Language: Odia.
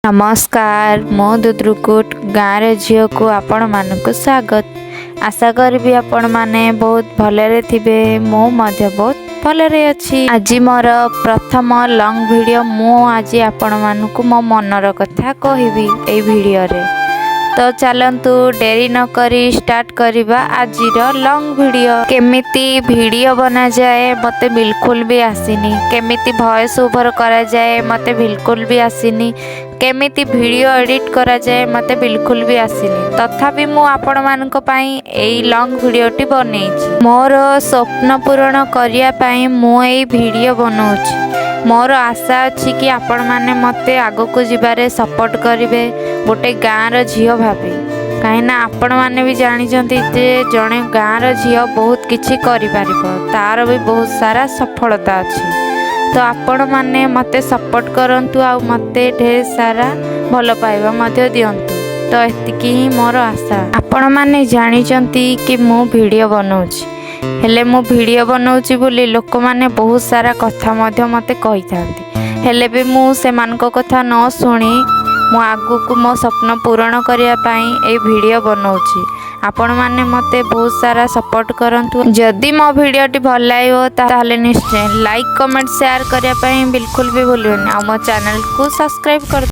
ନମସ୍କାର, ମୁଁ ଦୁଦ୍ରୁକୁଟ ଗାଁର ଝିଅକୁ ଆପଣମାନଙ୍କୁ ସ୍ୱାଗତ। ଆଶା କରିବି ଆପଣମାନେ ବହୁତ ଭଲରେ ଥିବେ। ମୁଁ ମଧ୍ୟ ବହୁତ ଭଲରେ ଅଛି। ଆଜି ମୋର ପ୍ରଥମ ଲଙ୍ଗ୍ ଭିଡ଼ିଓ। ମୁଁ ଆଜି ଆପଣମାନଙ୍କୁ ମୋ ମନର କଥା କହିବି ଏଇ ଭିଡ଼ିଓରେ। ତ ଚାଲନ୍ତୁ, ଡେରି ନକରି ଷ୍ଟାର୍ଟ କରିବା ଆଜିର ଲଙ୍ଗ୍ ଭିଡ଼ିଓ। କେମିତି ଭିଡ଼ିଓ ବନାଯାଏ ମୋତେ ବିଲକୁଲ ବି ଆସିନି। କେମିତି ଭଏସ୍ ଓଭର କରାଯାଏ ମୋତେ ବିଲକୁଲ ବି ଆସିନି। କେମିତି ଭିଡ଼ିଓ ଏଡ଼ିଟ୍ କରାଯାଏ ମୋତେ ବିଲକୁଲ ବି ଆସିନି। ତଥାପି ମୁଁ ଆପଣମାନଙ୍କ ପାଇଁ ଏଇ ଲଙ୍ଗ୍ ଭିଡ଼ିଓଟି ବନେଇଛି। ମୋର ସ୍ୱପ୍ନ ପୂରଣ କରିବା ପାଇଁ ମୁଁ ଏଇ ଭିଡ଼ିଓ ବନଉଛି। ମୋର ଆଶା ଅଛି କି ଆପଣମାନେ ମୋତେ ଆଗକୁ ଯିବାରେ ସପୋର୍ଟ କରିବେ ଗୋଟେ ଗାଁର ଝିଅ ଭାବି, କାହିଁକିନା ଆପଣମାନେ ବି ଜାଣିଛନ୍ତି ଯେ ଜଣେ ଗାଁର ଝିଅ ବହୁତ କିଛି କରିପାରିବ, ତାର ବି ବହୁତ ସାରା ସଫଳତା ଅଛି। ତ ଆପଣମାନେ ମୋତେ ସପୋର୍ଟ କରନ୍ତୁ ଆଉ ମୋତେ ଢେର ସାରା ଭଲ ପାଇବା ମଧ୍ୟ ଦିଅନ୍ତୁ। ତ ଏତିକି ହିଁ ମୋର ଆଶା। ଆପଣମାନେ ଜାଣିଛନ୍ତି କି ମୁଁ ଭିଡ଼ିଓ ବନଉଛି, ହେଲେ ମୁଁ ଭିଡ଼ିଓ ବନଉଛି ବୋଲି ଲୋକମାନେ ବହୁତ ସାରା କଥା ମଧ୍ୟ ମୋତେ କହିଥାନ୍ତି। ହେଲେ ବି ମୁଁ ସେମାନଙ୍କ କଥା ନ ଶୁଣି ମୁଁ ଆଗକୁ ମୋ ସ୍ୱପ୍ନ ପୂରଣ କରିବା ପାଇଁ ଏଇ ଭିଡ଼ିଓ ବନଉଛି। ଆପଣମାନେ ମୋତେ ବହୁତ ସାରା ସପୋର୍ଟ କରନ୍ତୁ। ଯଦି ମୋ ଭିଡ଼ିଓଟି ଭଲ ଲାଗିବ, ତାହେଲେ ନିଶ୍ଚୟ ଲାଇକ୍, କମେଣ୍ଟ, ସେୟାର କରିବା ପାଇଁ ବିଲକୁଲ ବି ଭୁଲିବେନି ଆଉ ମୋ ଚ୍ୟାନେଲକୁ ସବସ୍କ୍ରାଇବ୍ କରି